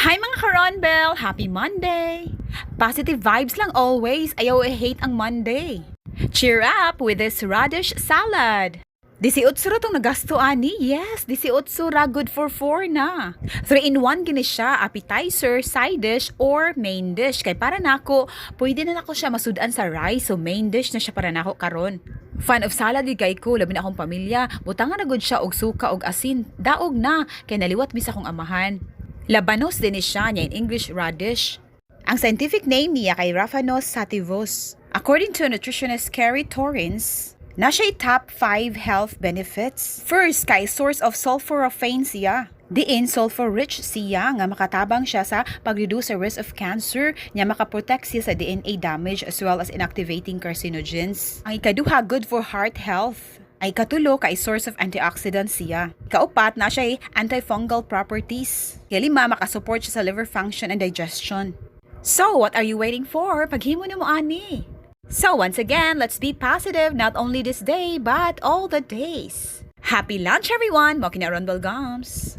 Hi mga ka-Ronbel! Happy Monday! Positive vibes lang always, ayaw hate ang Monday. Cheer up with this radish salad. 18 ra tong nagasto ani. Yes, 18 ra good for 4 na. 3-in-1 gini siya, appetizer, side dish, or main dish. Kay para nako, pwede na nako siya masudan sa rice, so main dish na siya para nako karon. Fan of salad di kay ko, labi na akong pamilya. Butangan na gud siya og suka og asin. Daog na, kay naliwat bisa akong amahan. Labanos din siya niya in English radish. Ang scientific name niya kay Labanos sativus. According to nutritionist Carrie Torrens, na siya top 5 health benefits. First, kay source of sulforaphane siya. Diin sulfur-rich siya nga makatabang siya sa pag-reduce sa risk of cancer, niya makaprotect siya sa DNA damage as well as inactivating carcinogens. Ang ikaduha, good for heart health. Ay katulo kay source of antioxidants siya. Kaupat na siya antifungal properties. Kaya lima, makasupport siya sa liver function and digestion. So, what are you waiting for? Paghimo na mo ani. So once again, let's be positive not only this day but all the days. Happy lunch everyone! Mo kina Ronbel Gums.